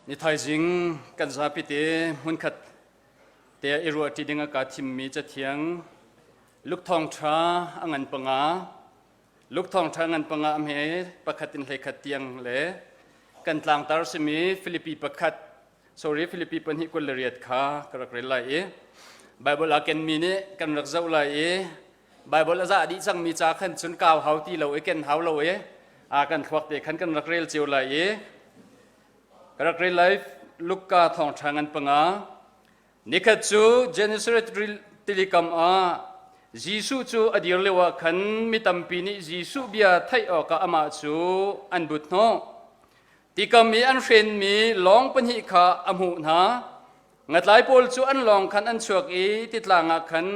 Ni thaizing kan zapi te hmunkhat te i ruahṭi ding a ka thimmi cathiang Luke thawngṭha a ngan panga Luke thawngṭha ngan panga a hme pakhat in 11 tiang le kan tlangtar simi Filipi pakhat sorry Filipi pahnih 28 kha ka rak rel lai i Bible a kenmi nih kan rak zoh lai i Bible a zah dih cangmi ca khan cun kau hau ti lo i ken hau lo i a kan thluak te khan kan rak rel cio lai i ka rak rel lai. Luka thawngṭha ngan panga. Nikhat cu Gennesaret tilikam ah Jesuh cu a dir lio ah khan mi tampi nih Jesuh bia theih awkah amah cu an but hnawh. Tikam i an hrenmi lawng pahnih kha a hmuh hna. Ngatlai pawl cu an lawng khan an chuak i titlang ah khan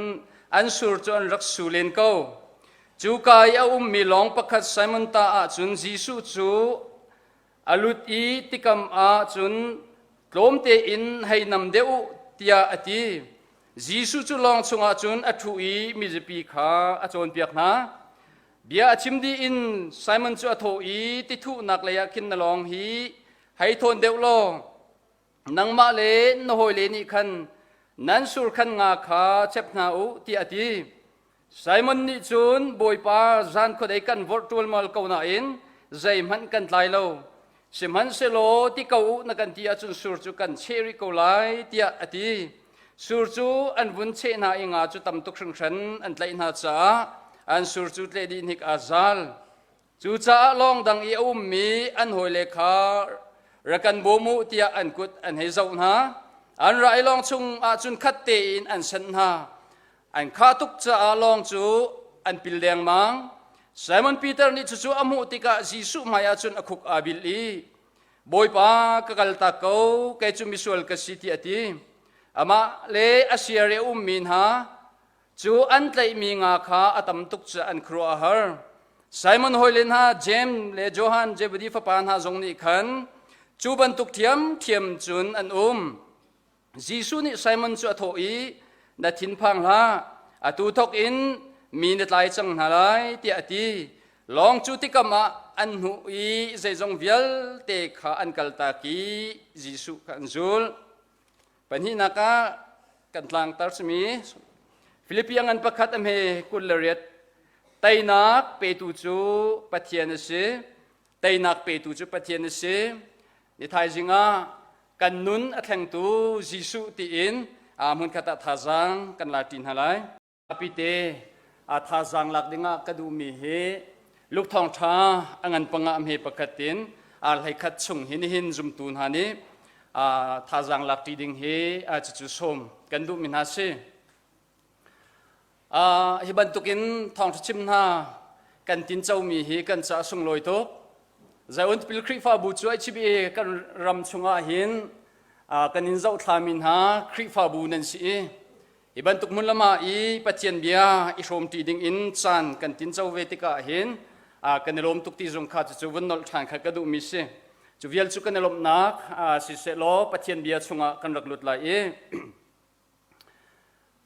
an sur cu an rak su len ko. Cuka i a ummi lawng pakhat Simon ta ah cun Jesuh cu a lut i tikam ah cun tlawm tein hei nam deuh u tiah a ti. Jesuh cu lawng chungah cun a ṭhu i mizapi kha a cawnpiak hna. Bia a chim dih in Simon cu a thawh i tithuhnak leiah khin na lawng hi hei thawn deuh law nangmah le na hawile nih khan nan sur khan nga kha chep hna u tiah a ti. Simon nih cun Bawipa zan khuadei kan vorh ṭualmal ko nain zeihmanh kan tlai lo. Sihmanhsehlaw ti ko u na kan ti ahcun sur cu kan cheh rih ko lai tiah a ti. Sur cu an vun cheh hna i nga cu tam tuk hringhran an tlaih hna caah an sur cu tleh dih hnik aa zal. Cucaah lawng dang i a ummi an hawile kha ra kan bawm u tiah an kut an hei zoh hna. An ra i lawng chung ahcun khat tein an senh hna. An khah tuk caah lawng cu an pil dengmang. Simon Peter nih cucu a hmuh tikah Jesuh hmaiah cun a khuk aa bil i, Bawipa, ka kaltak ko, kei cu misual ka si, tiah a ti. Amah le a sir i a ummi hna Cu an tlaihmi nga kha a tam tuk cu an khuaruah a har. Simon hawile hna Jeim le Johan Zebedi fapa hna zong nih khan cu bantuk ṭhiamṭhiam cun an um. Jesuh nih Simon cu a thawh i, Na thinphang hlah, atu thawk in mi na tlai cang hna lai, tiah a ti. Lawng cu tikam ah an hnuh i zeizong vialte kha an kaltak i Jesuh kha an zul. Pahnihnak ah kan tlangtar simi Filipi ngan pakhat a hme 28. Teinak petu cu Pathian a si. Teinak petu cu Pathian a si. Ni thaizing ah kan nun a thlengtu Jesuh tiin hmunkhat ah thazaang kan la ṭi hna lai. Pite a thazaang lak dingah ka duhmi hi Luke thawngṭha a ngan panga a hme pakhat in a 11 chung hi nihin zumtu hna nih thazaang lak ṭi ding hi cucu sawm kan duhmi hna si. Hi bantukin thawngṭha chim hna kan tincomi hi kan caah sunglawi tuk. Zion Tipil Khrihfabu cu HBA kan ram chungah hin kan in zohthlami hna Khrihfabu nan si i Hi bantuk hmun lam ah i Pathian bia i hrawmṭi ding in caan kan tinco ve tikah hin kan i lawm tuk ti zong kha cucu vun nolh ṭhan kha ka duhmi si. Cu vial cu kan i lawmhnak siseh law Pathian bia chungah kan rak lut lai i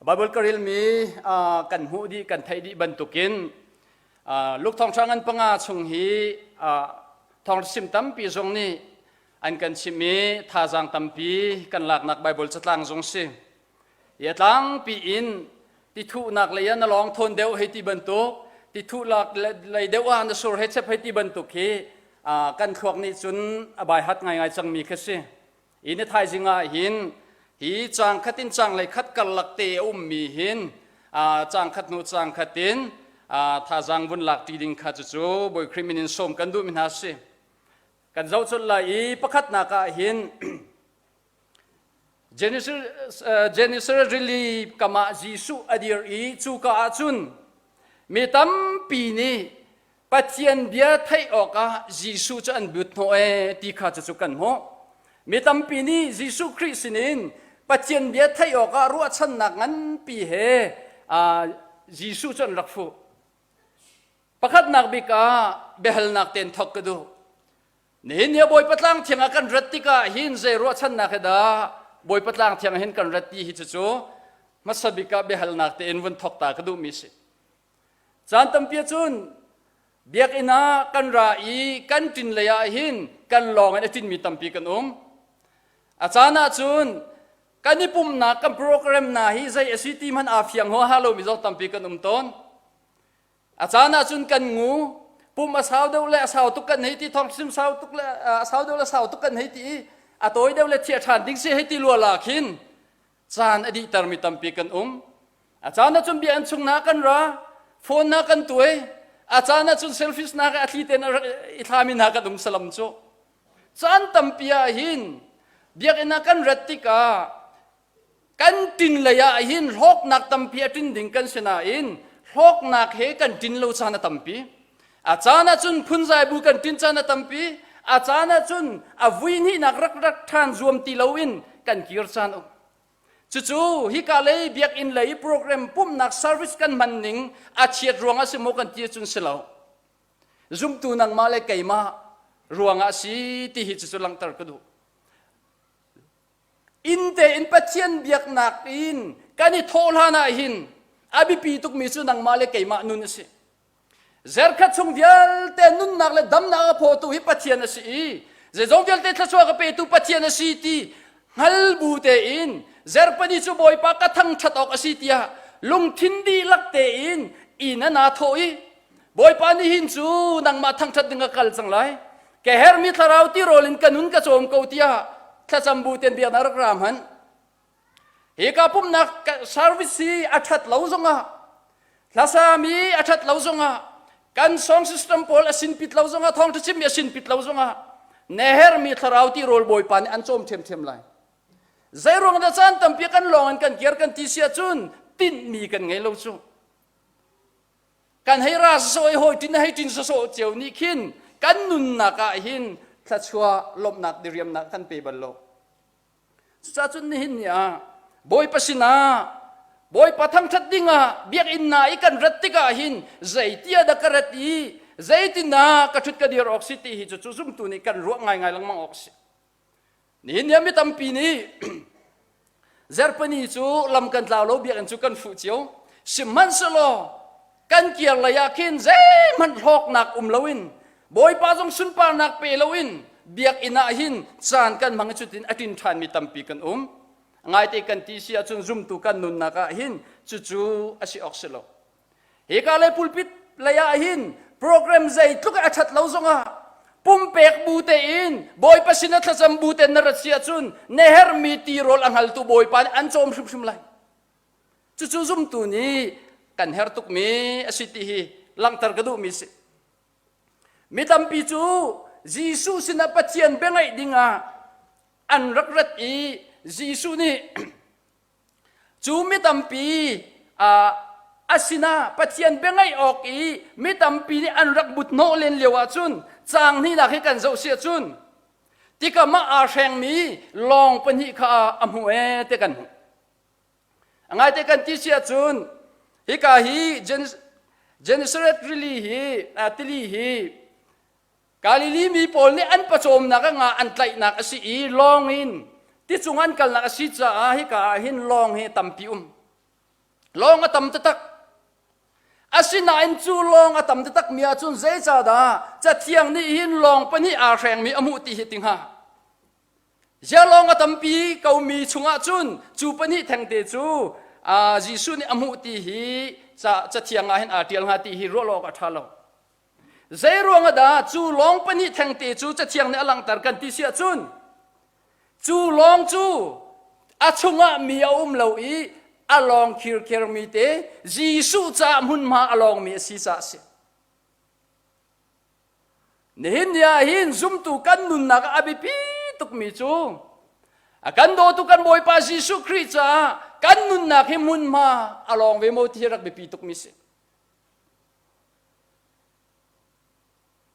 Bible ka relmi kan hmuh dih kan theih dih bantukin Luke thawngṭha ngan panga chung hi thawngṭha sim tampi zong nih an kan chimh i thazaang tampi kan laknak Bible catlang zong si. Hi a tlangpi in tithuhnak lei ah na lawng thawn deuh hei ti bantuk, tithuhnak lei deuh ah na sur hei chep hei ti bantuk hi kan thluak nih cun a baihat ngaingai cangmi khi si. Hi ni thaizing ah hin hi caang khat in caang lei khat karlak te a ummi hin caang khat hnu caang khat in thazaang vun lak ṭi ding kha cucu Bawi Khrih min in sawm kan duhmi hna si. Kan zoh colh lai i pakhatnak ah hin Genesaret rili kam ah Jesuh a dir i cuka ah cun mi tampi nih Pathian bia theih awkah Jesuh cu an but hnawh ee ti kha cucu kan hmuh. Mi tampi nih Jesuh Khrih sinin Pathian bia theih awkah ruahchannak nganpi he Jesuh cu an rak fuh. Pakhatnak bik ah biahalnak tein thawk ka duh. Nihin ni Bawipa tlang thiang ah kan rat tikah hin zei ruahchannak he dah Bawipa tlang thiang hin kan rat ti hi cucu hmasa bik ah biahalnak tein vun thawk ta ka duhmi si. Caan tampi cun biakinn ah kan ra i kan ṭin lei ah hin kan lawng in a ṭinmi tampi kan um. A caan ahcun kan i pumhnak kan program na hi zei a si ti hmanh aa fiang huaha lomi zong tampi kan um tawn. A caan ahcun kan ngu pum a sau deuh le a sau tuk kan hei ti thong sim sau tuk le a sau deuh le sau tuk kan hei ti i a tawi deuh le thiah ṭhan ding si hei ti lua la khin caan a dihtermi tampi kan um. A caan ahcun bia an chung na kan ra phone na kan tuai a caan ahcun selfish na a thli ten i thlami hna kan um salam cu. Caan tampi ah hin biakinn ah kan rat tikah kan tin lei ah hin hlawknak tampi a tin ding kan si nain hlawknak he kan tin lo caan a tampi. A caan ahcun phunzai bu kan tin caan a tampi. A caan ahcun a vui hnihnak rak rak ṭhan zuam ti loin kan kir caan um. Cucu hika lei biakinn lei program pumhnak service kan hman ning a chiat ruang ah si maw kan ti ahcun si lo. Zumtu nangmah le keimah ruangah si ti hi cucu langhter ka duh. Inn tein Pathian biaknak in kan i thawh hlan ah hin a biapi tukmi cu nangmah le keimah nun a si. Zerkhat chung vialte nunnak le damnak a phawtu hi Pathian a si i zeizong vialte thluachuah ka petu Pathian a si ti hngal bu tein zerpani cu Bawipa ka thangṭhat awk a si tiah lungthin dihlak tein inn a naa thawh i Bawipa nihin cu nangmah thangṭhat ding ka kal cang lai. Ka hermi thlarau tirawl in ka nun ka cawm ko tiah thlacam bu ten biaknak rak ra hmanh. Hika pumhnak service hi a ṭhat lo zongah hlasami a ṭhat lo zongah kan song system pawl a sinpit lo zongah thawngṭha chimmi a sinpit lo zongah na hermi thlarau tirawl Bawipa nih an cawm ṭhiamṭhiam lai. Zeiruang dah caan tampi kan lawng in kan kir kan ti si ahcun tinhmi kan ngei lo cu. Kan hei ra sawsawh i hawi ṭin hei ṭin sawsawh cio nih khin kan nunnak ah hin thluachuah lawmhnak diriamnak kan pe bal lo. Cucaah cun nihin ni ah Bawipa sinah Bawipa thangṭhat dingah biakinn hna i kan rat tikah hin zeitia dah ka rat i zeitindah ka ṭhut ka dir awk si ti hi cu zumtu nih kan ruah ngaingai lengmang awk si. Nihin ni ah mi tampi nih Zerpani cu lam kan tlau lo biakinn cu kan fuh cio. Sihmanhsehlaw kan kir lei ah khin zeihmanh hlawknak um loin Bawipa zong sunparnak pe loin biakinn ah hin caan kan hmang i cutin a ṭin ṭhanmi tampi kan um. Ngaite kan ti si ahcun zumtu kan nunnak ah hin cucu a si awk si lo. Hika lei pulpit lei ah hin program zeitluk a ṭhat lo zongah pumpek bu tein Bawipa sin a thlacam bu tein na rat si ahcun na herhmi tirawl a hngaltu Bawipa nih an cawm hrimhrim lai. Cucu zumtu nih kan herh tukmi a si ti hi langhter ka duhmi si. Mi tampi cu Jesuh sinah Pathian biangaih dingah an rak rat i Jesuh nih Cu mi tampi a sinah Pathian biangaih awk i mi tampi nih an rak but hnawh len lio ahcun caang hnihnak hi kan zoh si ahcun tikam ah aa hrengmi lawng pahnih kha a hmuh ee ti kan hmuh. A ngaite kan ti si ahcun hika hi Gennesaret rili hi tili hi Galilee mi pawl nih an pawcawmnak ah nga an tlaihnak a si i lawng in ticung an kalnak a si caah hika ah hin lawng hi tampi um. Lawng a tam taktak. Asinain cu lawng a tam taktak mi ahcun zeicahdah Cathiang nih hin lawng pahnih aa hrengmi a hmuh ti hi ti hnga. Zia lawng a tampi komi chungah cun cu pahnih thengte cu Jesuh nih a hmuh ti hi Cathiang ah hin aa ṭial hnga ti hi ruah lo awk a ṭha lo. Zeiruang ah dah cu lawng pahnih thengte cu Cathiang nih a langhter kan ti si ahcun cu lawng cu a chungah mi a um lo i a lawng khirkhermi te Jesuh caah hmunhma a lawngmi a si caah a si. Nihin ni ah hin zumtu kan nunnak ah a biapi tukmi cu a kan dawtu kan Bawipa Jesuh Khrih caah kan nunnak hi hmunhma a lawng ve maw ti hi rak biapi tukmi si.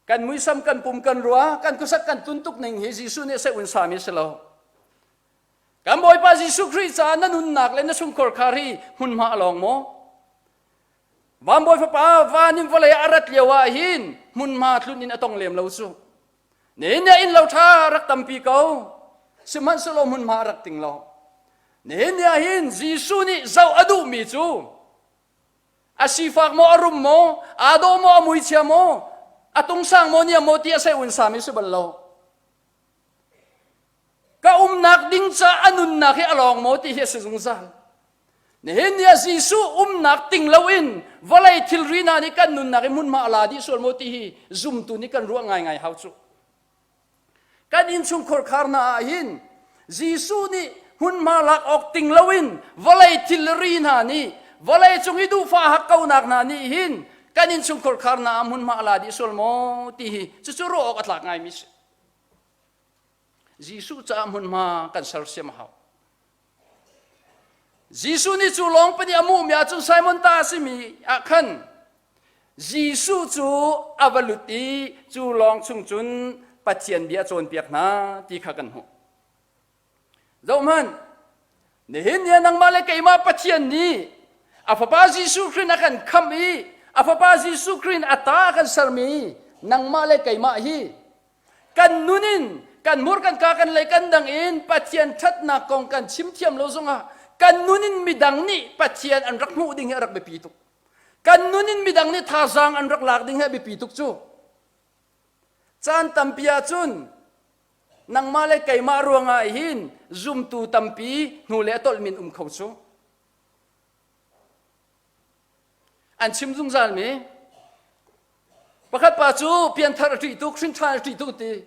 Kan muisam kan pum kan rua kan khuasak kan tuntuk ning hi Jesuh nih a un sami si lo. Kan Bawipa Jesuh Khrih caah na nunnak le na chungkhar khar hi hmunhma a lawng maw? Van Bawi Fapa van in vawlei a rat lio ah hin hmunhma tlun in a tong lem lo cu. Nihin ni inn lo ṭha rak tampi ko. Sihmanhsehlaw hmunhma a rak ting lo. Nihin ni ah hin Jesuh nih zoh a duhmi cu A sifak maw a rum maw, aa dawh maw a muichia maw, a tungsang maw niam maw ti a sei un sami si bal lo. Ka umnak ding ca a nunnak hi a lawng maw ti hi a si zungzal. Nihin ni ah Jesuh umnak ting loin vawlei thilri hna nih kan nunnak i hmunhma a la dih sual maw ti hi zumtu nih kan ruah ngaingai hau cu. Kan innchungkhar khar hna ah hin Jesuh nih hmunhma lak awk ting loin vawlei thilri hna nih vawlei cung i duhfah hakkaunak hna nih hin kan innchungkhar khar hna ah hmunhma a la dih sual maw ti hi cucu ruah awk a tlak ngaimi si. Jesuh caah hmunhma kan sersiam a hau. Jesuh nih cu lawng pahnih a muhmi ahcun Simon ta a simi ah khan Jesuh cu a va lut i cu lawng chung cun Pathian bia a cawnpiak hna ti kha kan hmuh. Zohhmanh, nihin ni ah nangmah le keimah Pathian nih a Fapa Jesuh Khrih a kan khamh i a Fapa Jesuh Khrih a ta a kan sermi nangmah le keimah hi Kan nun in kan hmur kan ka kan lei kan dang in Pathian ṭhatnak kong kan chim thiam lo zongah kan nun in midang nih Pathian an rak hmuh ding hi a rak biapi tuk. Kan nun in midang nih thazaang an rak lak ding hi a biapi tuk cu. Caan tampi ahcun nangmah le keimah ruangah hin zumtu tampi hnu le a tolh min um kho cu. An chim zungzalmi Pakhat pa cu pianthar a ṭih tuk, hrinṭhan a ṭih tuk ti.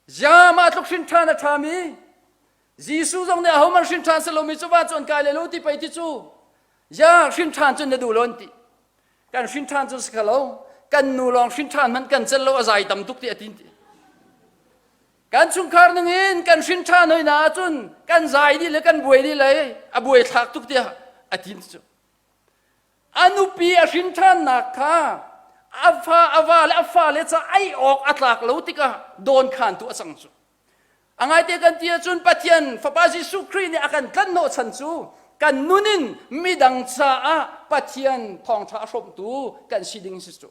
Ziah mah tluk hrinṭhan a ṭhami Jesuh zong nih ahohmanh hrinṭhan si lomi cu va cu an kai le lo ti pei ti cu. Ziah hrinṭhan cun na duh lo an ti. Kan hrinṭhan cu si kha lo. Kan nu lawng hrinṭhan hmanh kan celh lo a zai tam tuk ti a ti. Kan chungkhar ningin kan hrinṭhan hoi na ahcun kan zai dih le kan buai dih le a buai thlak tuk tiah a ti cu. A nupi a hrin ṭhannak kha a fa a va le a fale ca ei awk a tlak lo tikah dawnkhantu a cang cu. A ngaite kan ti ahcun Pathian Fapa Jesuh Khrih nih a kan tlanhnawh chan cu kan nun in midang caah Pathian thawngṭha a hrawmtu kan si ding si cu.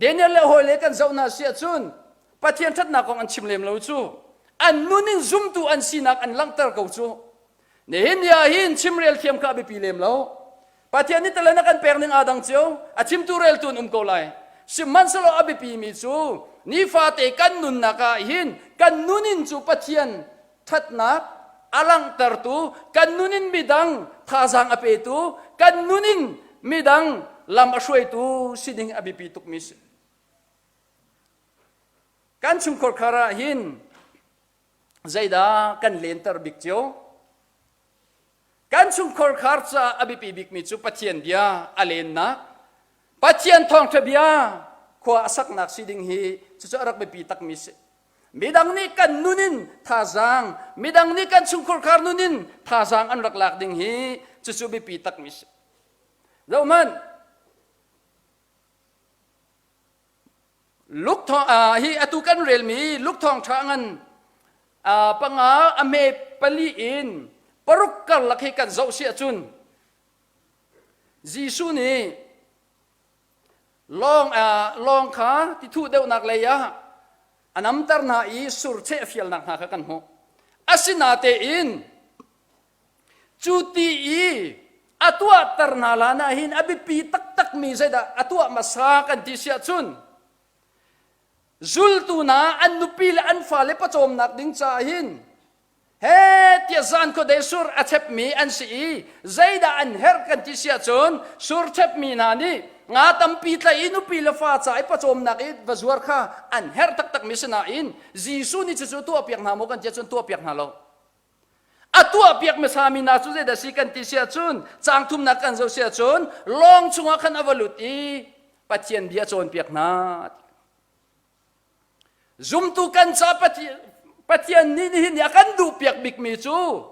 Daniel le hawile kan zoh hna si ahcun Pathian ṭhatnak kong an chim lem lo cu. An nun in zumtu an sinak an langhter ko cu. Nihin ni ah hin chimrel thiam kha a biapi lem lo. Pathian nih talen a kan pek ning aa dang cio. A chimtu reltu an um ko lai. Sihmanhsehlaw a biapi mi cu nifate kan nunnak ah hin kan nun in cu Pathian ṭhatnak a langhtertu kan nun in midang thazaang a petu kan nun in midang lam a hruaitu si ding a biapi tukmi si. Kan chungkhar khar ah hin zeidah kan lenter bik cio? Kan chungkhar khar caah a biapi bikmi cu Pathian bia a lennak, Pathian thawngṭha bia khua a saknak si ding hi cucu a rak biapi takmi si. Midang nih kan nun in thazaang, midang nih kan chungkhar nun in thazaang an rak lak ding hi cucu biapi takmi si. Zohhmanh, Luke thawng hi atu kan relmi Luke thawngṭha ngan panga a hme pali in paruk karlak hi kan zoh si ahcun Jesuh nih lawng lawng kha ti thuh deuhnak lei ah a namter hna i surcheh a fialnak hna kha kan hmuh. Asinatein cu ti i a tuahter hna hlan ah hin a biapi taktakmi zeidah a tuah hmasa kan ti si ahcun zultu hna an nupi le an fale pawcawmnak ding caah hin he tiah zan khuadei sur a chepmi an si i zeidah an herh kan ti si ahcun sur chepmi hna nih nga tampi tlaih i nupi le fa ca i pawcawmnak i va zuar kha an herh taktakmi si nain Jesuh nih cucu tuahpiak hna maw kan ti ahcun tuahpiak hna lo. A tuahpiak hmasami hna cu zeidah si kan ti si ahcun caang thumnak kan zoh si ahcun lawng chungah khan a va lut i Pathian bia cawnpiak hna. Zumtu kan ca Pathian nih nihin ni a kan duhpiak bikmi cu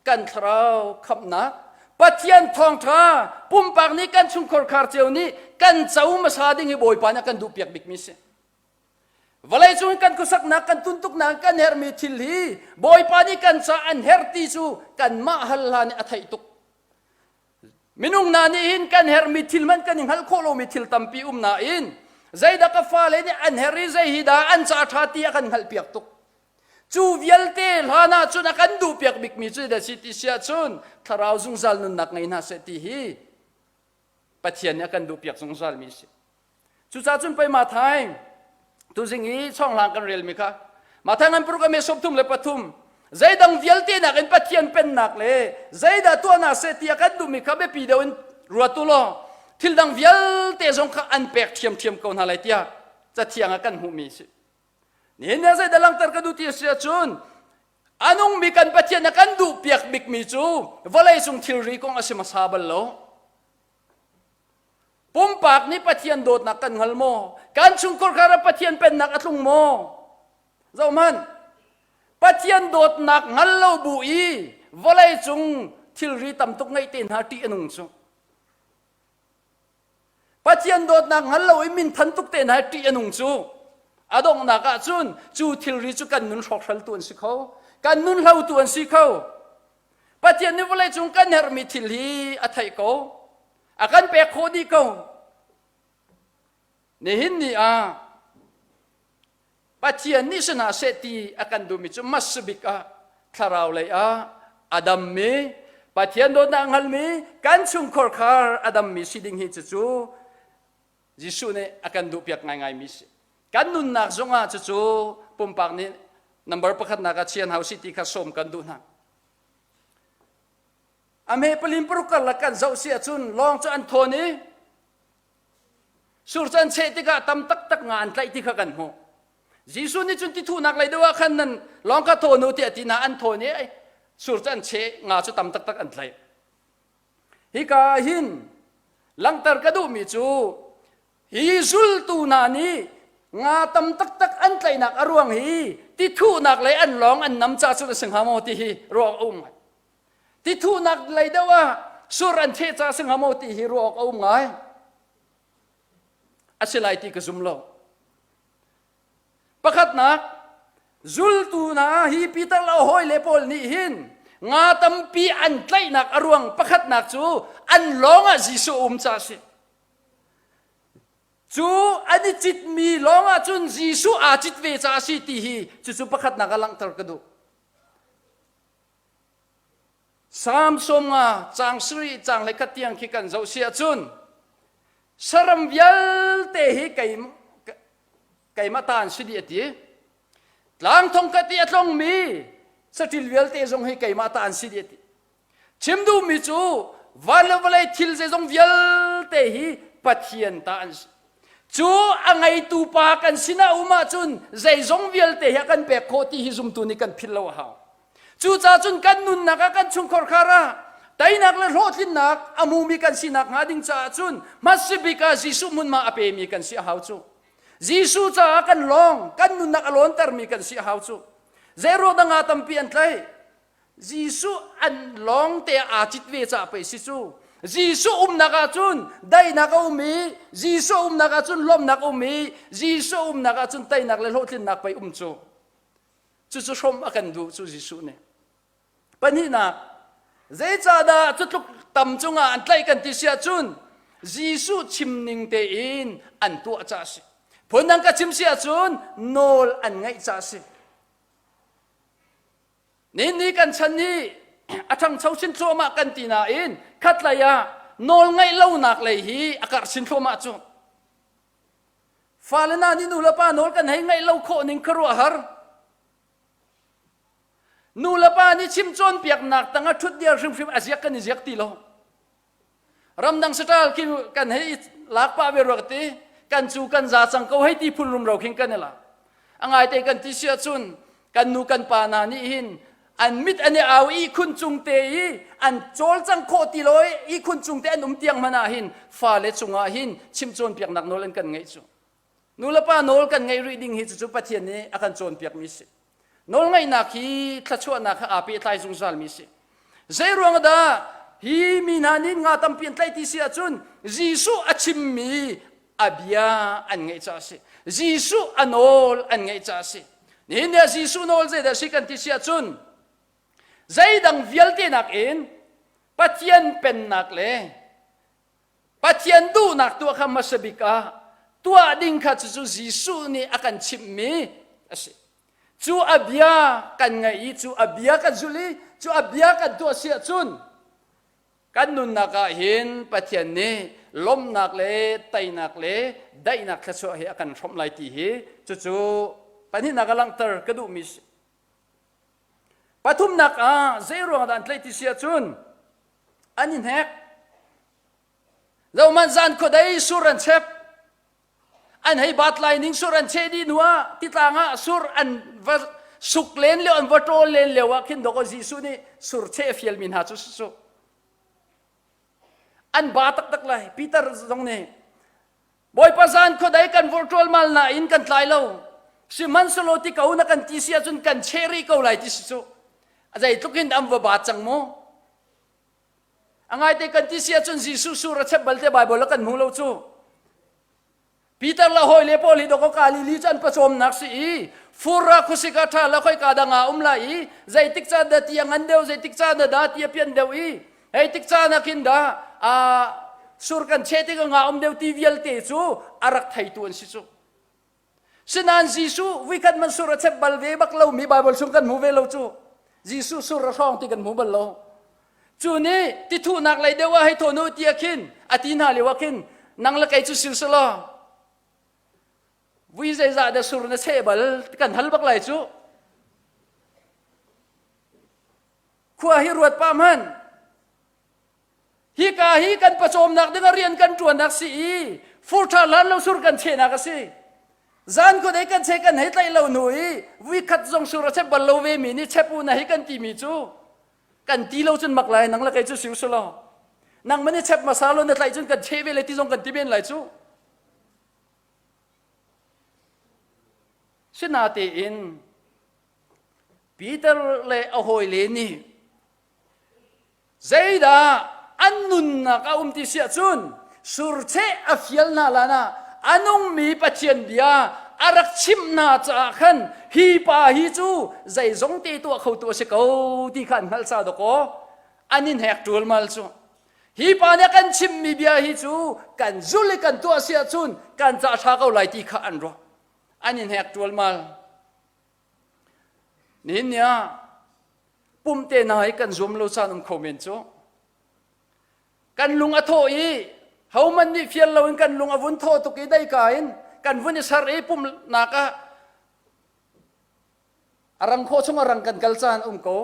kan thlarau khamhnak Pathian thawngṭha pumpak nih kan chungkhar khar cio nih kan co hmasa ding hi Bawipa nih a kan duhpiak bikmi si. Vawlei cung kan khuasaknak kan tuntuknak kan herhmi thil hi Bawipa nih kan ca an herh ti cu kanmah hal hlan nih a theih tuk. Minung hna nih hin kan herhmi thil hmanh kan i hngalh khawh lomi thil tampi um nain zeidah ka fale nih an herh i zei hi dah an ca ṭha ti a kan hngalhpiak tuk. Cu vialte hlan ah cun a kan duhpiak bikmi cu zeidah si ti si ahcun thlarau zungzal nunnak ngei hna seh ti hi Pathian nih a kan duhpiak zungzalmi a si. Cucaah cun pei Mathai tuzing i chawnghlang kan relmi kha. Matthai ngan paruk a me 33. Zeidang vialte nakin Pathian pennak le zeidah tuahnak seh ti a kan duhmi kha biapi deuh in ruat u law thil dang vialte zong kha an pek ṭhiamṭhiam ko hna lai tiah cathiang ah kan hmuhmi a si. Nihin ni ah zeidah langhter ka duh ti a si ahcun a nungmi kan Pathian a kan duhpiak bikmi cu vawleicung thilri kong a si hmasa bal lo. Pumpak nih Pathian dawtnak kan hngal maw? Kan chungkhar kha Pathian pennak a tlung maw? Zohhmanh, Pathian dawtnak hngal lo bu i vawleicung thilri tam tuk ngeih te hna ṭih a nung cu. Pathian dawtnak hngal lo i minthan tuk te hna ṭih a nung cu. A donghnak ah cun cu thilri cu kan nun hrawkhraltu an si kho, kan nun hlotu an si kho. Pathian nih vawleicung kan herhmi thil hi a theih ko. A kan pek khawh dih ko. Nihin ni ah Pathian nih si hna seh ti a kan duhmi cu hmasa bik ah thlarau lei ah a dammi Pathian dawtnak hngalmi kan chungkhar khar a dammi si ding hi cucu Jesuh nih a kan duhpiak ngaingaimi si. Kan nunnak zongah cucu pumpak nih number pakhatnak ah chian hau si ti kha sawm kan duh hna. A hme palin paruk karlak kan zoh si ahcun lawng cu an thawn i Sur cu an cheh tikah tam taktak nga an tlaih ti kha kan hmuh. Jesuh nih cun tithuhnak lei deuh ah khan nan lawng kha thawn u tiah ti hna an thawn i sur cu an cheh nga cu tam taktak an tlaih. Hika ah hin langhter ka duhmi cu hi zultu hna nih nga tam taktak an tlaihnak a ruang hi tithuhnak lei an lawng an nam ca cun a si hnga maw ti hi ruah a um ngai. Tithuhnak lei deuh ah sur an theh ca si hnga maw ti hi ruah awk a um ngai. A si lai ti ka zum lo. Pakhatnak, zultu hna hi Peter le a hawile pawl nih hin nga tampi an tlaihnak a ruang pakhatnak cu an lawng ah Jesuh um ca a si. Cu an i citmi lawng ah cun Jesuh aa cit ve ca a si ti hi cucu pakhatnak ah langhter ka duh. Salm 50 caang sarih caang hlei tiang khi kan zoh si ahcun saram vialte hi keimah ta an si dih a ti. Tlang thongkhat i a tlongmi saṭil vialte zong hi keimah ta an si dih a ti. Chim duhmi cu van le vawlei thil zeizong vialte hi Pathian ta an si. Cu a ngeitu pa kan sinah um ahcun zeizong vialte hi a kan pek khawh ti hi zumtu nih kan philh lo a hau. Cucaah cun kan nunnak ah kan chungkhar khar ah teinak le hlawhtlinnak a hmumi kan sinak hnga ding caah cun hmasabik ah Jesuh hmunhma a pemi kan si a hau cu. Jesuh caah kan lawng, kan nunnak a lawntermi kan si a hau cu. Zeiruang dah nga tampi an tlaih? Jesuh an lawng te aa cit ve caah pei si cu. Jesuh umnak ah cun daihnak a um i Jesuh umnak ah cun lawmhnak a um i Jesuh umnak ah cun teinak le hlawhtlinnak pei um cu. Cucu hrawmh a kan duh cu Jesuh nih. Pahnihnak, zeicahdah cutluk tam cungah an tlaih kan ti si ahcun Jesuh chim ning tein an tuah caah a si. Phundang ka chim si ahcun nawl an ngaih caah a si. Nihin ni kan chan hi a ṭhangcho chin thluahmah kan ti nain khatlei ah nawl ngaih lonak lei hi a karh chin thluahmah cu. Fale hna nih nu le pa nawl kan hei ngaih lo khawh ning khuaruahhar. Nu le pa nih chim cawnpiaknak tang ah ṭhutdir hrimhrim a ziak kan i ziak ti lo. Ramdang saṭal khi kan hei lak pah ve rua ka ti. Kan cu kan za cang ko hei ti phun rumro khin kan i lak. A ngaite kan ti si ahcun kan nu kan pa hna nih hin an mit an i au i khun cung te i an cawlcang khawh ti lo i ihkhun cung te an um tiang hmanh ah hin fale cungah hin chimh cawnpiaknak nawl an kan ngeih cu. Nu le pa nawl kan ngeih rih ding hi cucu Pathian nih a kan cawnpiakmi a si. Nawlngaihnak hi thluachuahnak he aa pehtlai zungzalmi a si. Zei ruang dah hi mi hna nih nga tampi an tlaih ti si ahcun Jesuh a chimmi a bia an ngaih caah a si. Jesuh a nawl an ngaih caah a si. Nihin ni ah Jesuh nawl zeidah a si kan ti si ahcun zeidang vialte nakin Pathian pennak le Pathian duhnak tuah kha hmasa bik ah tuah ding kha cucu Jesuh nih a kan chimhmi a si. Cu a bia kan ngaih i cu a bia kan zulh i cu a bia kan tuah si ahcun kan nunnak ah hin Pathian nih lawmhnak le teinak le daihnak thluachuah hi a kan hrawmh lai ti hi cucu. Pahnihnak a langhter ka duhmi si. Pathumnak ah zei ruang dah an tlaih ti si ahcun an i hnek. Zohman zan khuadei sur an chep. An hei bat lai ning sur an cheh dih hnu ah titlang ah sur an va suk len lio an va ṭawl len lio ah khin dawkaw Jesuh nih sur cheh a fialmi hna cu su. An ba taktak lai. Peter zong nih Bawipa zan khuadei kan vur ṭualmal nain kan tlai lo. Sihmanhsehlaw ti ko na kan ti si ahcun kan cheh rih ko lai ti si cu. A zeitluk in an va ba cang mu. A ngaite kan ti si ahcun Jesuh sur a chep bal te Baibal ah kan hmu lo cu. Peter le hawi le pawl hi dawkaw Galili cu an pawcawmnak si i fur ah khuasik ah ṭha la khoika dang ah um lai i zeitik caan dah ti a ngan deuh zeitik caan dah dah ti a pian deuh i hei tik caan ah khin dah sur kan cheh tik ah nga um deuh ti vialte cu a rak theitu an si cu. Sinain Jesuh vuikhat man sur a chep bal ve bak lomi Baibal chung kan hmu ve lo cu. Jesuh sur a hrawng ti kan hmu bal lo. Cu nih tithuhnak lei deuh ah hei thawn u ti ah khin a ti hna lio ah khin nang le kei cu sil selaw vui zeizah dah sur na cheh bal kan hal bak lai cu. Khua hi ruat pah hmanh. Hika hi kan pawcawmnak ding ah rian kan ṭuannak si i fur ṭha hlan lo sur kan chehnak a si. Zan khuadei kan cheh kan hei tlaih lo hnu i vuikhat zong sur a chep bal lo ve mi nih chep u na hi kan timi cu kan ti lo cun mak lai nang le kei cu siu sulaw. Nang man i chep hmasa lo na tlaih cun kan cheh ve le ti zong kan ti men lai cu. Sinatein Peter le a hawile nih Zeidah an nunnak a um ti si ahcun surcheh a fial hna lan ah a nungmi Pathian bia a rak chimh hna caah khan hi pa hi cu zeizong te tuah khotu a si ko ti kha an hngalh ca dawkaw an in hek ṭulmal cu. Hi pa nih a kan chimhmi bia hi cu kan zul i kan tuah si ahcun kan ca ṭha ko lai ti kha an ruah. An in hek ṭualmal. Nihin ni ah pumte hna hi kan zuam lo caan um kho men cu. Kan lung a thawh i homan nih fial loin kan lung a vun thawh tuk i deika in kan vun i ser i pumnak ah a rang khawh chung a rang kan kal caan um ko.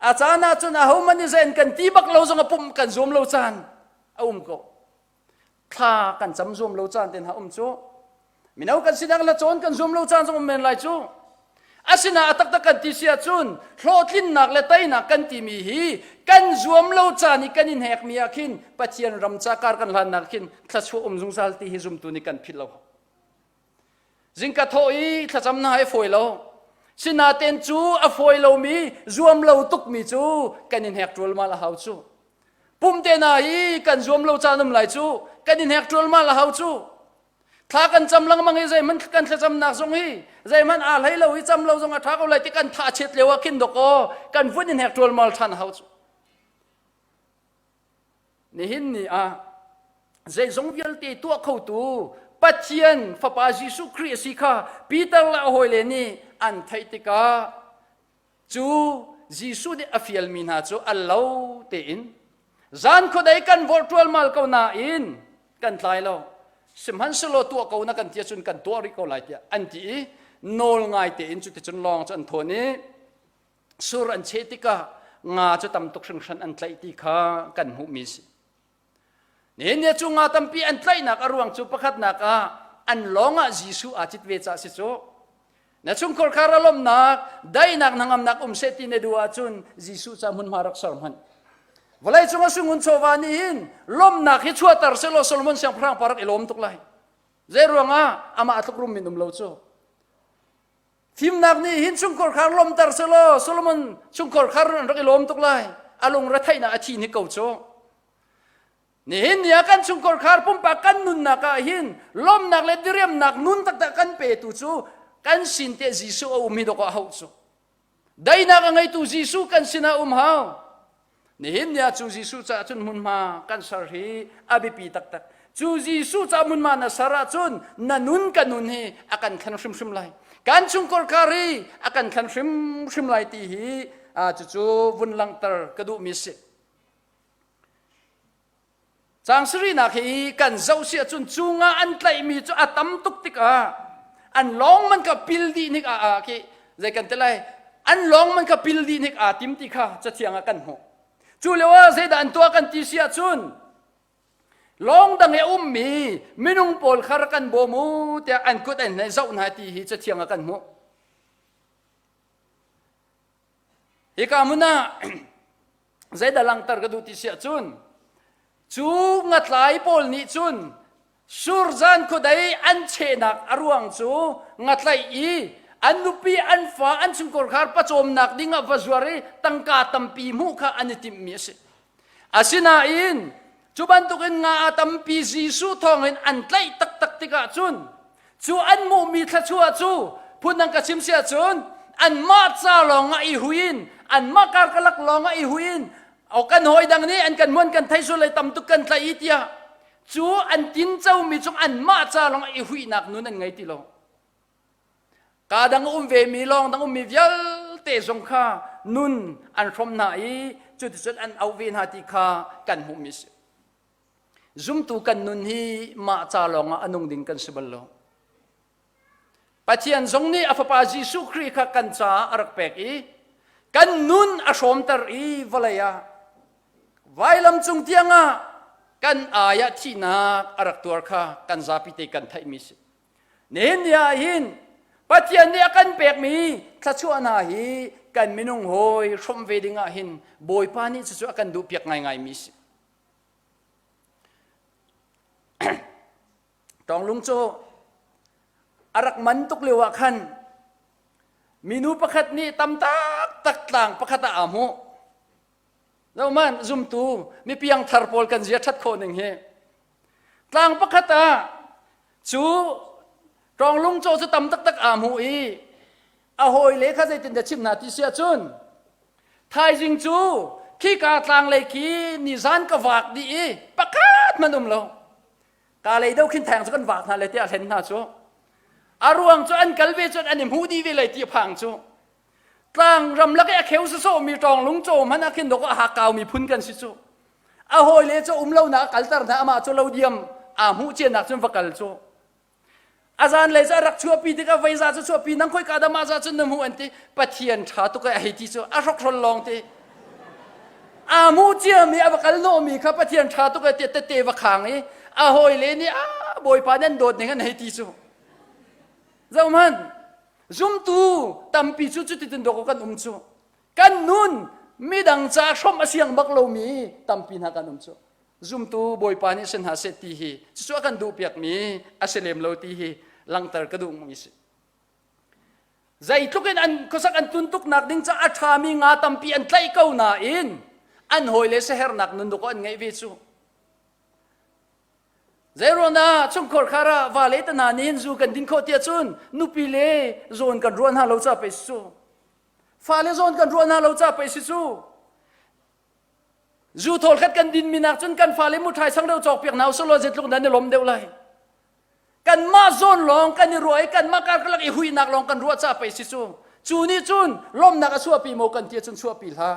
A caan ah cun ahoman nih zein kan ti bak lo zong a pumh kan zuam lo caan a um ko. Thla kan cam zuam lo caan te hna um cu. Mino kan sinak la cawn kan zum lo caan zong um men lai cu. Asina a taktak kan ti si ahcun hlawhtlinnak le teinak kan timi hi kan zuam lo caan i kan in hekmi ah khin Pathian ram ca kar kan hlannak khin thluachuah um zungzal ti hi zumtu nih kan philh lo. Zingka thawh i thlacam na hai fawi lo. Sinaten cu a fawi lomi zuam lo tukmi cu kan in hek ṭualmal a hau cu. Pumte na hi kan zuam lo caan um lai cu kan in hek ṭualmal a hau cu. Thla kan cam lengmang i zeihmanh kan thlacamnak zong hi zeihmanh aa hlei lo i cam lo zong a ṭha ko lai ti kan tha chiat lio ah khin dawkaw kan vun in hek ṭualmal ṭhan a hau cu. Nihin ni ah zeizong vialte tuah khotu Pathian Fapa Jesuh Khrih a si kha Peter le a hawile nih an theih tikah Cu Jesuh nih a fialmi hna cu al lo tein zan khuadei kan vorh ṭualmal ko nain kan tlai lo. Sihmanhsehlaw tuah ko na kan ti ahcun kan tuah rih ko lai tiah an ti i nawl ngai tein cuticun lawng cu an thawn i sur an cheh tikah nga cu tam tuk hringhran an tlaih ti kha kan hmuhmi a si. Nihin ni cu nga tampi an tlaihnak a ruang cu pakhatnak ah an lawng ah Jesuh aa cit ve caah si cu. Na chungkhar khar a lawmhnak, daihnak hnangamnak um seh ti na duh ahcun Jesuh ca hmunhma rak ser hmanh. Vawlei cung a sungun chawva nih hin lawmhnak hi chuahter sehlaw Solomon siangpahrang pa rak i lawm tuk lai. Zei ruangah amah tluk rum min um lo cu. Fimnak nih hin chungkhar khar lawmter selaw Solomon chungkhar khar an rak i lawm tuk lai. A lungre theihnak a thi ni ko cu. Nihin ni ah kan chungkhar khar pumpak kan nunnak ah hin lawmnak le diriamnak nun taktak kan petu cu kan sin te Jesuh a um hi dawk ah hauh cu. Daihnak a ngeitu Jesuh kan sinah um hau. Nihin ni ah cu Jesuh caah cun hmunhma kan ser hi a biapi taktak. Cu Jesuh caah hmunhma na ser ahcun na nun ka nun hi a kan thlen hrimhrim lai. Kan chungkhar khar hi a kan thlen hrimhrim lai ti hi cucu vun langhter ka duhmi a si. Caang sarihnak hi kan zoh si ahcun cu nga an tlaihmi cu a tam tuk tikah An lawng man kha pil dih hnik ah khi zei kan ti lai an lawng man kha pil dih hnik aa tim ti kha cathiang ah kan hmuh. Cu lio ah zeidah an tuah kan ti si ahcun lawng dang i a ummi minung pawl kha rak kan bawm u tiah an kut an hei zoh hna ti hi cathiang ah kan hmuh. Hika hmun ah zeidah langhter ka duh ti si ahcun cu ngatlai pawl nih cun surzan khuadei an chehnak a ruang cu ngatlaih i an nupi an fa an chungkhar pawcawmnak ding ah va zuar i tangka tampi hmuh kha an i timhmi a si. Asinain cu bantukin nga a tampi Jesuh thawngin an tlaih taktak tikah cun cu an hmuhmi thluachuah cu phundang ka chim si ahcun anmah ca lawng ah i hui in anmah karkalak lawng ah i hui in o kan hawi dang nih an kan muan kan thei sul lei tam tuk kan tlaih i tiah cu an tincomi cung anmah ca lawng ah i huihnak nun an ngei ti lo. Ka dang um vemi lawng dang ummi vialte zong kha nun an hrawm hna i cuticun an auh ve hna ti kha kan hmuhmi a si. Zumtu kan nun hi mah ca lawngah a nung ding kan si bal lo. Pathian zong nih a fapa Jesuh Khrih kha kan caah a rak pek i kan nun a hrawmter i vawlei ah vailam cung tiangah kan ai ah thihnak a rak tuar kha kan zapi te kan theihmi si. Nihin ni ah hin Pathian nih a kan pekmi thluachuah hna hi kan minung hawi hrawmh ve ding ah hin Bawipa nih cucu a kan duhpiak ngaingaimi si. Ṭawnglung cu a rak man tuk lio ah khan minu pakhat nih tam taktak tlang pakhat ah aa hmuh. Zohman zumtu mipiang thar pawl kan zia ṭhat khawh ning hi. Tlang pakhat ah cu ṭawnglung caw cu tam taktak aa hmuh i a hawile kha zeitindah chimh hna ti si ahcun Thaizing cu khika tlanglei khi nizan ka vak dih i pakhat hmanh um lo. Ka lei deuh khin theng cu kan vak hna le tiah hlen hna cu. A ruang cu an kal ve cun an i hmuh dih ve lai ti a phang cu. Tlang ramlak i a kheu sawsawhmi ṭawnglung caw hmanh ah khin dawk a hakkaumi phun kan si cu. A hawile cu um lonak a kalter hna amah cu lo diam aa hmuh cianak cun va kal cu. A zanlei cu a rak chuahpi tikah veiza cu chuahpi nang khoika dah mah za cun na hmuh an ti Pathian ṭha tuk ai a hei ti cu a hrokhrol lawng ti aa hmuh ciami a va kal hnawhmi kha Pathian ṭha tuk ai tiah tette va khang i a hawile nih a Bawipa nan dawt ning an hei ti cu zohhmanh zumtu tampi cu cuticun dawk kan um cu kan nun midang ca hrawmh a siang bak lomi tampi hna kan um cu zumtu Bawipa nih si hna seh ti hi cucu a kan duhpiakmi a si lem lo ti hi langhter ka duhmi si. Zeitluk in an khuasak an tun tuknak ding ca a ṭhami nga tampi an tlaih ko nain an hawile siaherhnak nun dawk an ngeih ve cu. Zeiruangah chungkhar khar ah vale te hna nih zu kan din khawh tiah cun nupi le zawn kan ruah hna lo ca pei si cu. Fale zawn kan ruah hna lo ca pei si cu. Zu thawl khat kan dinmi nak cun kan fale muṭhai changreu cawkpiak hna usih law zeitluk dah an i lawm deuh lai. Kanmah zawn lawng kan i ruah i kanmah karkalak i huihnak lawng kan ruah ca pei si cu. Cu nih cun lawmhnak a chuahpi maw kan ti ahcun chuahpi hlah.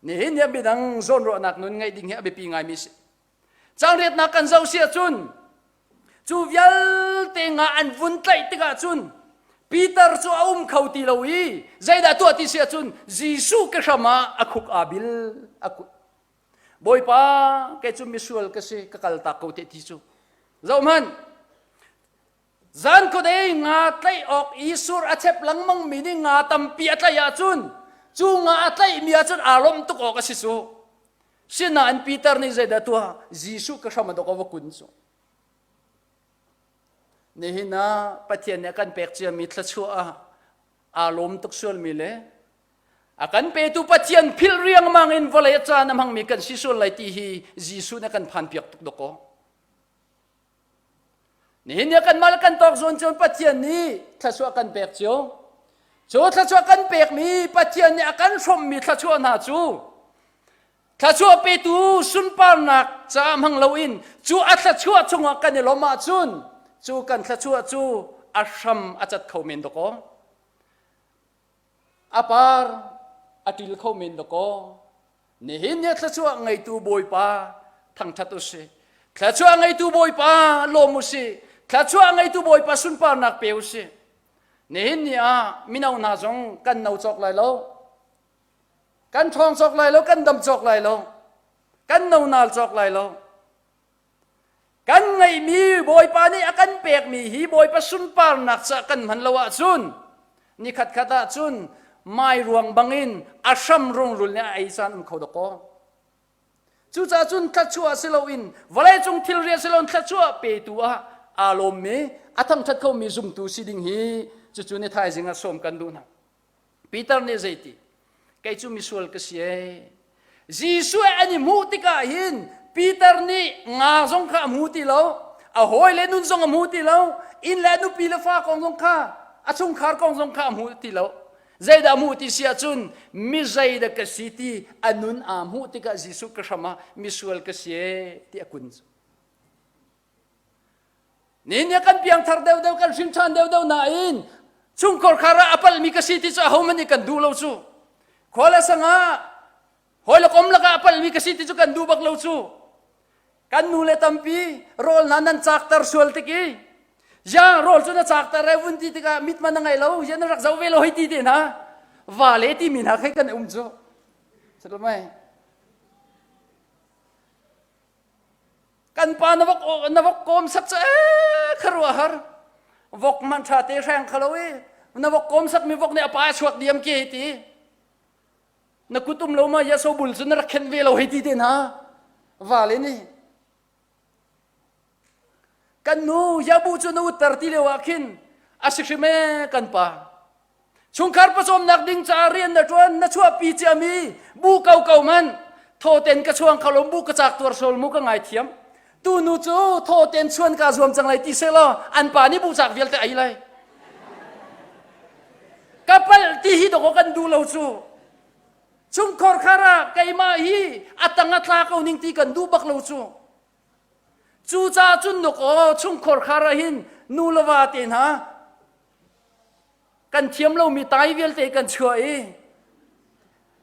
Nihin ni ah midang zawnruahnak nun ngeih ding hi a biapi ngaimi si. Cangriatnak kan zoh si ahcun cu vialte nga an vun tlaih tikah cun Peter cu a um kho ti lo i zeidah tuah ti si ahcun Jesuh ke hram ah a khuk aa bil a kut Bawipa kei cu misual ka si ka kal tak ko te ti cu zohhmanh zan khuadei nga tlaih awk i sur a chep lengmang mi nih nga tampi a tlaih ahcun cu nga a tlaihmi ahcun aa lawmh tuk awk a si cu Sinain Peter nih zeidah tuah? Jesuh ka hram a dok a va kun cu. Nihin ah Pathian nih a kan pek ciami thluachuah ah aa lawm tuk sualmi le a kan petu Pathian philh riangmang in vawlei a caan a hmangmi kan si sual lai ti hi Jesuh nih a kan phanpiak tuk dawkaw. Nihin ni kanmah le kan tawk zawn cun Pathian nih thluachuah kan pek cio. Cu thluachuah kan pekmi Pathian nih a kan hrawmhmi thluachuah hna cu thluachuah petu sunparnak caah hmang loin cu a thluachuah chungah kan i lawmh ahcun cu kan thluachuah cu a hram a cat kho men dawkaw. A par a ṭil kho men dawkaw. Nihin ni thluachuah ngeitu Bawipa thangṭhat u sih. Thluachuah ngeitu Bawipa lawm u sih. Thluachuah ngeitu Bawipa sunparnak pe u sih. Nihin ni ah mino hna zong kan no cawk lai lo. Kan ṭhawng cawk lai lo, kan dam cawk lai lo. Kan no nal cawk lai lo. Kan ngeihmi Bawipa nih a kan pekmi hi Bawipa sunparnak caah kan hman lo ahcun ni khatkhat ahcun mai ruang bangin a hram rungrul nih a ei caan um kho dawkaw. Cucaah cun thluachuah si loin vawleicung thilri si loin thluachuah petu ah aa lawmmi a thangṭhat khomi zumtu si ding hi cucu ni thaizing ah sawm kan duh hna. Peter nih zeiti? Kei cu misual ka si ee. Jesuh an i hmuh tikah hin Peter nih nga zong kha a hmu ti lo, a hawile nun zong a hmu ti lo, inn le nupi le fa kong zong kha, a chungkhar kong zong kha a hmu ti lo. Zeidah hmuh ti si ahcun mi zeidah ka si ti a nun aa hmuh tikah Jesuh ka hram ah misual ka si ee ti a kun cu. Nihin ni kan piangthar deuhdeuh kan hrin ṭhan deuhdeuh nain chungkhar khar ah a palmi ka si ti cu ahohmanh nih kan duh lo cu. Khua le sang ah hawi le kom lakah a palmi ka si ti cu kan duh bak lo cu. Kan nu le tampi rawl hna nan cakter sual tik i ya rawl cu na cakter ai vun ti tikah mit man na ngei lo ya na rak zoh ve lo hei ti te hna va le timi hna khe kan um cu. Mai. Kan pa na vok na vok kawm sak cu ee kharuah har vok man tha te hreng khalo i na vok kawm sak mi vok nih a pa a chuak diam ke ti na kut um lo ma ya so bul cu na rak khenh ve lo hei ti te hna va le nih kan nu yabu cu na utter ti lio ah khin a si hrim ee kan pa Chungkhar pawcawmnak ding caah rian na ṭuan na chuahpi ciami bu ko ko man thawten ka chuang kho lo bu ka cak tuar sol mu ka ngaithiam tu nu cu thawten chuan ka zuam cang lai ti selaw an pa nih bu cak vialte ei lai ka palh ti hi dawk kan duh lo cu chungkhor khar ah keimah hi a tang a tla ko ning ti kan duh bak lo cu cucaah cun nuk aw chungkhor khar ah hin nu le va te hna Kan thiam lomi tai vialte kan chuah i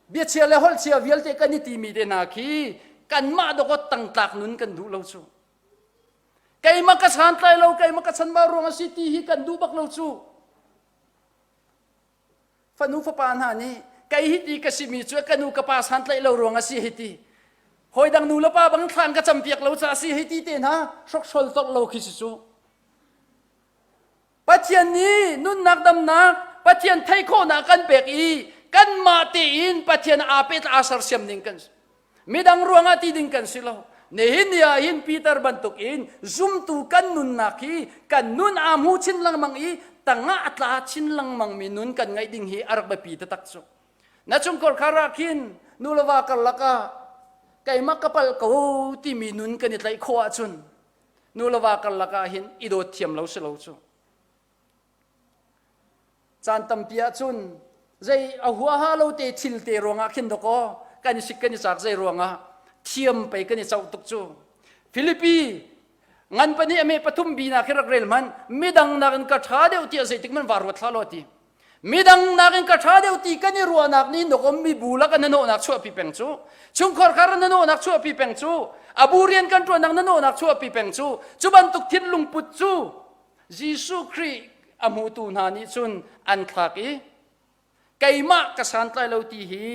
biachia le holhchia vialte kan i timi te hna khi kanmah dawkawt tangtlak nun kan duh lo cu. Keimah ka santlai lo, keimah ka chanbau ruang a si ti hi kan duh bak lo cu. Fanu fapa hna nih kei hi ti ka simi cu ka nu ka pa santlaih lo ruang a si hi ti. Hawi dang nu le pa bang thlan ka campiak lo ca a si hi ti te hna hrokhrol tolh lo khi si cu. Pathian nih nunnak damnak Pathian theih khawhnak kan pek i kanmah tein Pathian aa pet aa sersiam ning kan si. Midang ruangah ti ding kan si lo. Nihin ni ah hin Peter bantuk in zumtu kan nunnak hi kan nun aa hmu chin lengmang i tangah a tla chin lengmang mi nun kan ngeih ding hi a rak biapi taktak cu. Na chungkhar khar ah khin nu le va karlak ah keimah ka palh ko timi nun kan i tlaih khawh ahcun nu le va karlak ah hin i dawt thiam lo si lo cu caan tampi ahcun zei a huaha lo te thil te ruangah khin dawkaw kan i sik kan i cak zei ruangah thiam pei kan i coh tuk cu Philippi ngan pahnih ame pathum bi na khi rak rel hman midang nakin ka ṭha deuh tiah zeitik man va ruat hlah law ti Midang nakin ka ṭha deuh ti kan i ruahnak nih nokom mibu lak na nawhnak chuahpi peng cu chungkhar khar na nawhnak chuahpi peng cu a bu rian kan ṭuannak na nawhnak chuahpi peng cu cu bantuk thinlung put cu Jesuh Khrih a hmutu hna nih cun an thlak i keimah ka santlai lo ti hi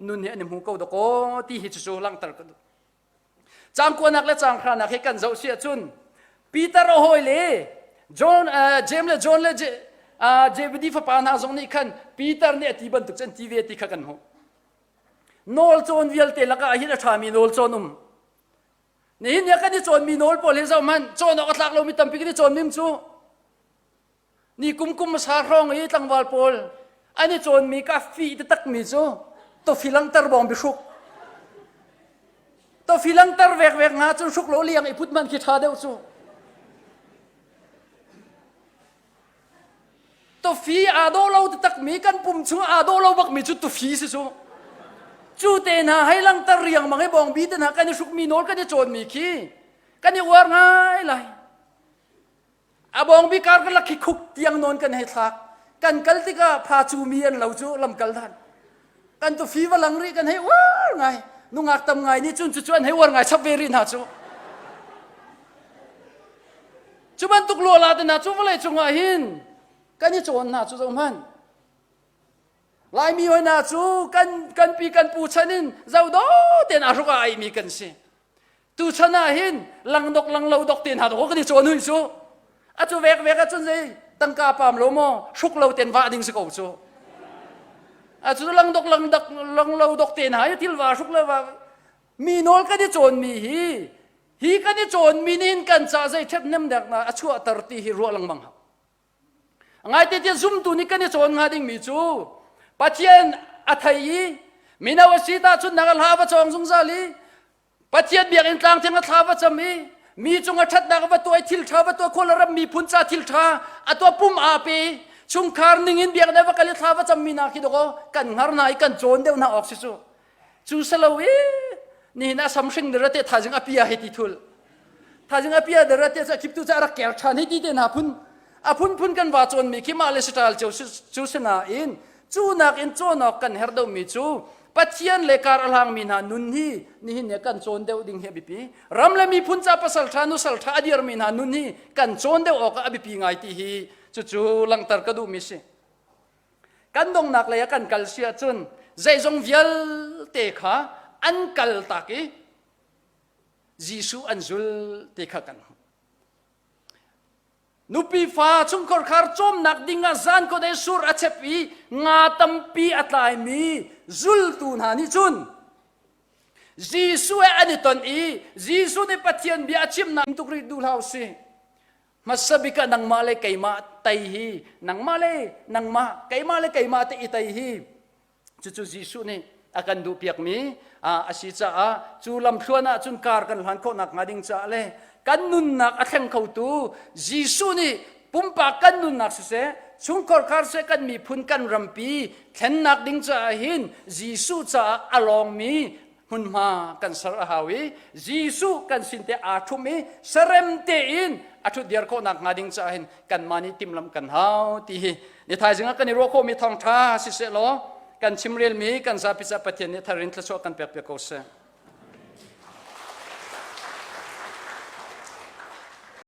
nun hi an i hmu ko dawkaw ti hi cucu langhter ka duh. Cangkuanak le canghranak hi kan zoh si ahcun Peter a hawi le John, uh, James le John le uh, Zebedee fapa hna zong nih khan Peter nih a ti bantuk cun ti ve ti kha kan hmuh. Nawl cawn vialte lakah hin a ṭhami nawl cawn um. Nihin ni kan i cawnmi nawl pawl hi zoh hmanh cawn awk a tlak lomi tampi kan i cawn nim cu. Ni kum kum hmasa hrawng i tlangval pawl an i cawnmi ka fi takmi cu tofi langter bawng biahruk. Tofi langter vekvek nga cun hruk lo liang i put man khi ṭha deuh cu. Tofi aa dawh lo takmi kan pum chung aa dawh lo bakmi cu tufi si cu. Cu te hna hei langter riangmang i bawngbi te hna kan i hrukmi nawl kan i cawnmi khi kan i uar ngai lai. A bawngbi kar kan lak khi khuk tiang nawn kan hei thlak. Kan kal tikah pha cu mi an lo cu lamkal than. Kan tufi va lang rih kan hei uar ngai. Nungak tam ngai nih cun cucu an hei uar ngai chap ve rih hna cu. Cu bantuk luala te hna cu vawlei cungah hin kan i cawn hna cu zoh hmanh. Laimi hoi hna cu kan kan pi kan pu chan in zoh tein a hruk a aimi kan si. Tu chan ah hin langdok langlo dok te hna dok kan i cawn hui cu. A cu vek vek ahcun zei tangka pam lo maw hruk lo ten vah ding si ko cu. A cu langdok langdok langlo dok te hna hi thil va hruk le va mi nawl kan i cawnmi hi hi kan i cawnmi nih kan ca zei ṭhathnem dek na a chuahter ti hi ruah lengmang hau. Ngaite tiah zumtu nih kan i cawn hnga dingmi cu Pathian a thei i mino a si tahchun nak a hla va cawng zungzal i Pathian biakinn tlang thiang a thla va cam i mi cung a ṭhatnak va tuah i thil ṭha va tuah khual ram miphun ca thil ṭha a tuah pum aa pe i chungkhar ning in biakinn va kal i thla va cammi hna khi dawkaw kan hngar hna i kan cawn deuh hna awk si cu. Cu salo i nihin a sam hring dara te thaizing a pia hei ti thul. Thaizing a pia dara te ca khiptu ca rak ker ṭhan hei ti te hna phun a phunphun kan va cawnmi khi mah le siṭal cio cu sinain cu nakin cawn awk kan herh deuhmi cu Pathian le kar a hlangmi hna nun hi nihin ni kan cawn deuh ding hi a biapi. Ram le miphun ca pasal ṭha nusal ṭha a dirmi hna nun hi kan cawn deuh awk ah a biapi ngai ti hi cucu langhter ka duhmi si. Kan donghnak lei ah kan kal si ahcun zeizong vialte kha an kal tak i Jesuh an zul ti kha kan hmuh. Nupi fa chungkhar khar cawmnak ding ah zan khuadei sur a chep i nga tampi a tlaimi zultu hna nih cun Jesuh he an i ton i Jesuh nih Pathian bia a chimnak tuk rih duh hlah usih. Hmasa bik ah nangmah le keimah tei hi nangmah le nangmah keimah le keimah te i tei hi cucu Jesuh nih a kan duhpiakmi a si caah cu lamthluan ah cun kar kan hlan khawhnak hnga ding caah le kan nunnak a thleng khotu Jesuh nih pumpak kan nunnak siseh chungkhar khar seh kan miphun kan rampi thlennak ding caah hin Jesuh caah a lawngmi hmunhma kan ser a hau i Jesuh kan sin te aa ṭhum i serem tein a ṭhut diar khawhnak hnga ding caah hin kanmah nih timhlamh kan hau ti hi ni thaizing ah kan i ruah khawhmi thawngṭha siseh law kan chimrelmi kan zapi caah Pathian nih thar in thluachuah kan pek piak ko seh.